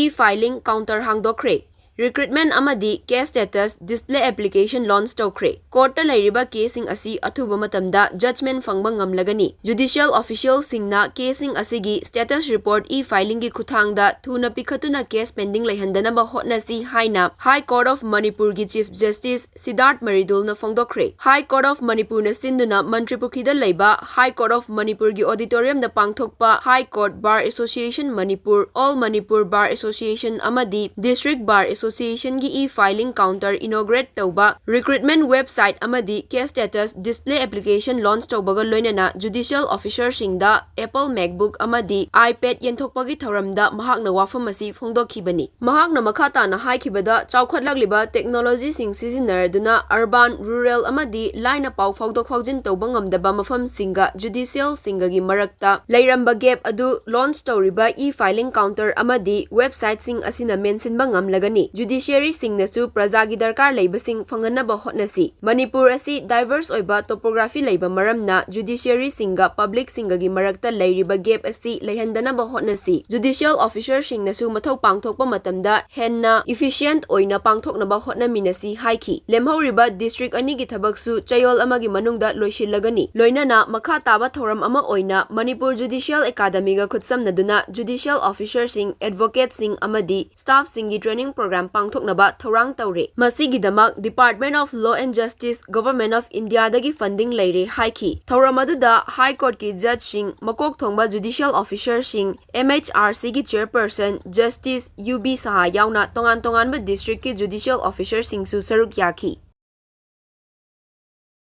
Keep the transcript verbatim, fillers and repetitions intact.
e-filing counter ꯍꯥꯡꯗꯣꯛꯈ꯭ꯔꯦ꯫ Recruitment ꯑꯃꯗꯤ case status display application launch ꯇꯧꯈ꯭ꯔꯦ꯫ Court ꯇ ꯂꯩꯔꯤꯕ case ꯁꯤꯡ ꯑꯁꯤ ꯑꯊꯨꯕ ꯃꯇꯝꯗ judgment ꯐꯪꯕ ꯉꯝꯂꯒꯅꯤ꯫ Judicial official ꯁꯤꯡꯅ case ꯁꯤꯡ ꯑꯁꯤꯒꯤ status report e-filing ꯒꯤ ꯈꯨꯠꯊꯥꯡꯗ ꯊꯨꯅ ꯄꯤꯈꯠꯇꯨꯅ case pending ꯂꯩꯍꯟꯗꯅꯕ ꯍꯣꯠꯅꯁꯤ ꯍꯥꯏꯅ High Court of Manipur ꯒꯤ Chief Justice ꯁꯤꯗꯥꯔꯊ ꯃꯔꯤꯗꯨꯜꯅ ꯐꯣꯡꯗꯣꯛꯈ꯭ꯔꯦ꯫ High Court of ꯃꯅꯤꯄꯨꯔꯅ ꯁꯤꯟꯗꯨꯅ ꯃꯟꯇ꯭ꯔꯤ ꯄꯨꯈ꯭ꯔꯤꯗ ꯂꯩꯕ High Court of ꯃꯅꯤꯄꯨꯔꯒꯤ auditorium ꯗ ꯄꯥꯡꯊꯣꯛꯄ High Court Bar Association Manipur, All Manipur Bar Association ꯑꯃꯗꯤ District Bar Association ꯒꯤ e-filing counter inaugurate ꯇꯧꯕ, recruitment website ꯑꯃꯗꯤ case status display application launch ꯇꯧꯕꯒ ꯂꯣꯏꯅꯅ judicial officer ꯁꯤꯡꯗ Apple MacBook ꯑꯃꯗꯤ iPad ꯌꯦꯟꯊꯣꯛꯄꯒꯤ ꯊꯧꯔꯝꯗ ꯃꯍꯥꯛꯅ ꯋꯥꯐꯝ ꯑꯁꯤ ꯐꯣꯡꯗꯣꯛꯈꯤꯕꯅꯤ꯫ ꯃꯍꯥꯛꯅ ꯃꯈꯥ ꯇꯥꯅ ꯍꯥꯏꯈꯤꯕꯗ, ꯆꯥꯎꯈꯠꯂꯛꯂꯤꯕ technology ꯁꯤꯡ ꯁꯤꯖꯤꯟꯅꯔꯗꯨꯅ urban, rural ꯑꯃꯗꯤ ꯂꯥꯏꯅ ꯄꯥꯎ ꯐꯥꯎꯗꯣꯛ ꯐꯥꯎꯖꯤꯟ ꯇꯧꯕ ꯉꯝꯗꯕ ꯃꯐꯝꯁꯤꯡꯒ judicial ꯁꯤꯡꯒꯒꯤ ꯃꯔꯛꯇ ꯂꯩꯔꯝꯕ gap ꯑꯗꯨ launch ꯇꯧꯔꯤꯕ e-filing counter ꯑꯃꯗꯤ website ꯁꯤꯡ ꯑꯁꯤꯅ ꯃꯦꯟꯁꯤꯟꯕ ꯉꯝꯂꯒꯅꯤ꯫ Judiciary ꯁꯤꯡꯅꯁꯨ ꯄ꯭ꯔꯖꯥꯒꯤ ꯗꯔꯀꯥꯔ ꯂꯩꯕꯁꯤꯡ ꯐꯪꯍꯟꯅꯕ ꯍꯣꯠꯅꯁꯤ꯫ ꯃꯅꯤꯄꯨꯔ ꯑꯁꯤ diverse ꯑꯣꯏꯕ topography ꯂꯩꯕ ꯃꯔꯝꯅ judiciary ꯁꯤꯡꯒ public ꯁꯤꯡꯒꯒꯤ ꯃꯔꯛꯇ ꯂꯩꯔꯤꯕ gap ꯑꯁꯤ ꯂꯩꯍꯟꯗꯅꯕ ꯍꯣꯠꯅꯁꯤ꯫ Judicial officer ꯁꯤꯡꯅꯁꯨ ꯃꯊꯧ ꯄꯥꯡꯊꯣꯛꯄ ꯃꯇꯝꯗ ꯍꯦꯟꯅ efficient ꯑꯣꯏꯅ ꯄꯥꯡꯊꯣꯛꯅꯕ ꯍꯣꯠꯅꯃꯤꯟꯅꯁꯤ ꯍꯥꯏꯈꯤ꯫ ꯂꯦꯝꯍꯧꯔꯤꯕ district ꯑꯅꯤꯒꯤ ꯊꯕꯛꯁꯨ ꯆꯌꯣꯜ ꯑꯃꯒꯤ ꯃꯅꯨꯡꯗ ꯂꯣꯏꯁꯤꯜꯂꯒꯅꯤ꯫ ꯂꯣꯏꯅꯅ ꯃꯈꯥ ꯇꯥꯕ ꯊꯧꯔꯝ ꯑꯃ ꯑꯣꯏꯅ ꯃꯅꯤꯄꯨꯔ Judicial Academy ꯒ ꯈꯨꯠꯁꯝꯅꯗꯨꯅ judicial officer ꯁꯤꯡ, advocate ꯁꯤꯡ ꯑꯃꯗꯤ staff ꯁꯤꯡꯒꯤ training program ꯄꯥꯡꯊꯣꯛꯅꯕ ꯊꯧꯔꯥꯡ ꯇꯧꯔꯦ꯫ ꯃꯁꯤꯒꯤꯗꯃꯛ Department of Law and Justice, Government of India ꯗꯒꯤ funding ꯂꯩꯔꯦ ꯍꯥꯏꯈꯤ꯫ ꯊꯧꯔꯝ ꯑꯗꯨꯗ High Court ꯀꯤ judge ꯁꯤꯡ, ꯃꯀꯣꯛ ꯊꯣꯡꯕ judicial officer ꯁꯤꯡ, M H R C ꯒꯤ chairperson Justice ꯌꯨ ꯕꯤ ꯁꯍꯥ ꯌꯥꯎꯅ ꯇꯣꯉꯥꯟ ꯇꯣꯉꯥꯟꯕ district ꯀꯤ judicial officer ꯁꯤꯡꯁꯨ ꯁꯔꯨꯛ ꯌꯥꯈꯤ꯫